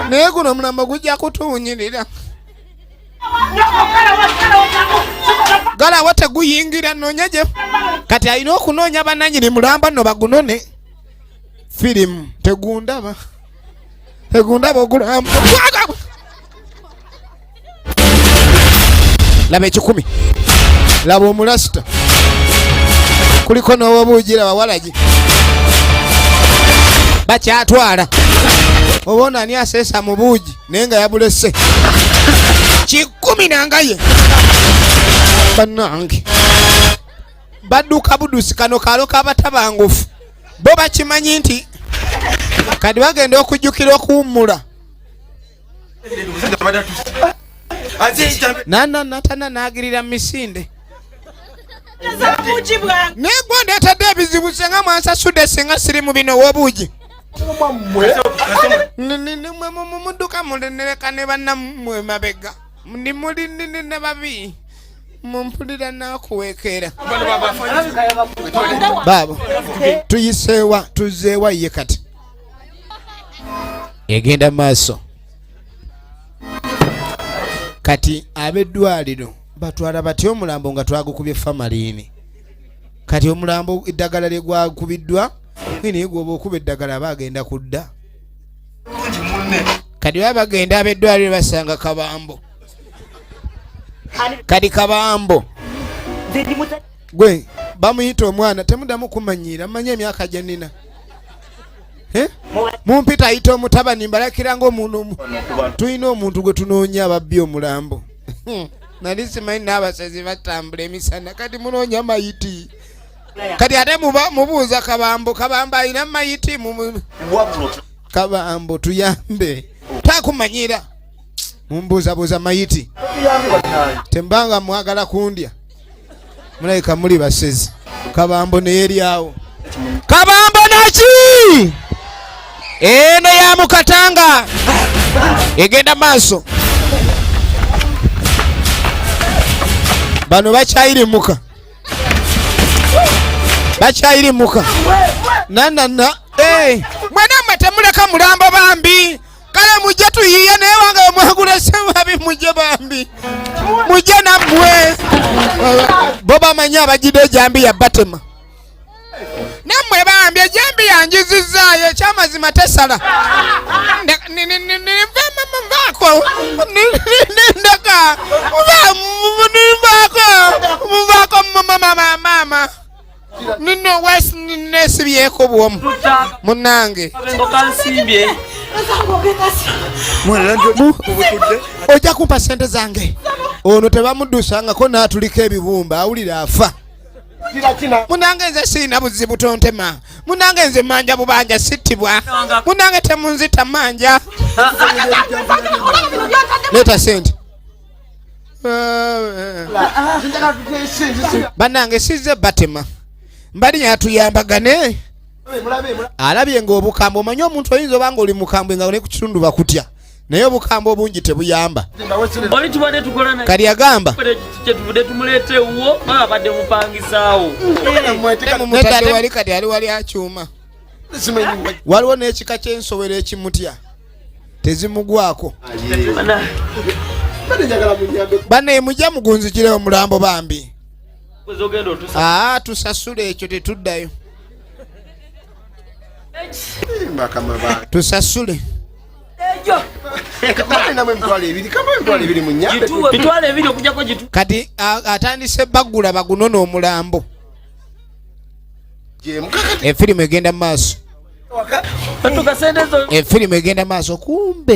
Naye guno omulambo gujja kutuwunyirira. Galawo teguyingira, noonya gye kati alina okunoonya bananyini mulamba nno bagunone. Firimu tegundaba, tegundaba ogulambo. Laba ekikumi, laba omulasita, kuliko n'owobuugi. Laba walagi bakyatwala oba ono ani aseesa mu buugi naye nga yabulese 100 nangaye. Bannange, badduka budusi. Kano kaalo k'abatabangufu, bo bakimanyi nti kati bagenda okujjukira okuwummula. Nana natana nagirira misinde naye gwe ndeetadde ebizibu. Senga mwansasudde, singa siri mu bino wobuugi mudduka mulenereka ne bannammwe mabega ndi muli ne babi mumpulira nakuwekeera baabo. Tuyiseewa, tuzeewa ye kati egenda maaso. Kati ab'eddwaliro batwala batya omulambo nga twagukubye formalin? Kati omulambo eddagala lye gwakubiddwa, naye gwoba okuba eddagala aba agenda kudda. Kati baba bagenda ab'eddwaliro basanga kabambo. Kati kabambo gwe bamuyita omwana, temuddamu kumanyiira, mmanyi emyaka gye nnina. Eh? Mumpita ayita omutabani, mbalakira ngaomuntu. Tulina omuntu gwe tunoonya, ababbi omulambo. Nali simanyi n'abasezi batambula emisana. Kati munoonya mayiti, kati ate mubuuza kabambo. Kabambo alina mayiti? Kabambo tuyambe, takumanyira mumbuuzabuuza mayiti, tembanga mwagala kundya, mulabika muli basezi. Kabambo neyeryawo, kabambo naki eno ya mukatanga egenda maaso. Bano bakyayirimuka, bakyayirimuka nanana. Mwena mwe temuleka mulambo bambi. Kale mujje tuyiye, naye wange mwagulese babi. Mujje bambi, mujje nammwe. Bo bamanyi abajjidde ejambiya batema. Nammwe bambi ejambi yanjizizaayo, ekyamazima tesala. Nvaako, ndeka, nvaako, nvaako maama nino nesibyeko bwomu munange. Ojja kumpa sente zange. Ono tebamuddusangako n'atulika ebibumba, awulira afa. Munange nze siina buzibu, tontema munange, nze manja bubanja, sittibwa munange, temunzita manja. Leeta sente bannange, sizze batema mbali yatuyambagane. Alabye ng'obukambwe, omanyi omuntu oyinza oba nga oli mukambwe nga ne ku kitundu bakutya, naye obukambwe obungi tebuyamba. Oli tubadde tukola naye. Kati agamba kyetuvudde tumuleeta ewuwo, baba badde mupangisaawo. Mumutadde wali, kati ali wali akyuma. Waliwo n'ekika ky'ensowero ekimutya, tezimugwako. Bannaye, mujja mugunzikire omulambo bambi. Ogenda otusa. Aa, tusasule ekyo, tetuddayo, tusasule. 20,000 okujjako gitu. Kati atandise baggula bagunona omulambo. Efirimu egenda mu maaso. Batuka sente zo. Efirimu egenda maaso kumbe.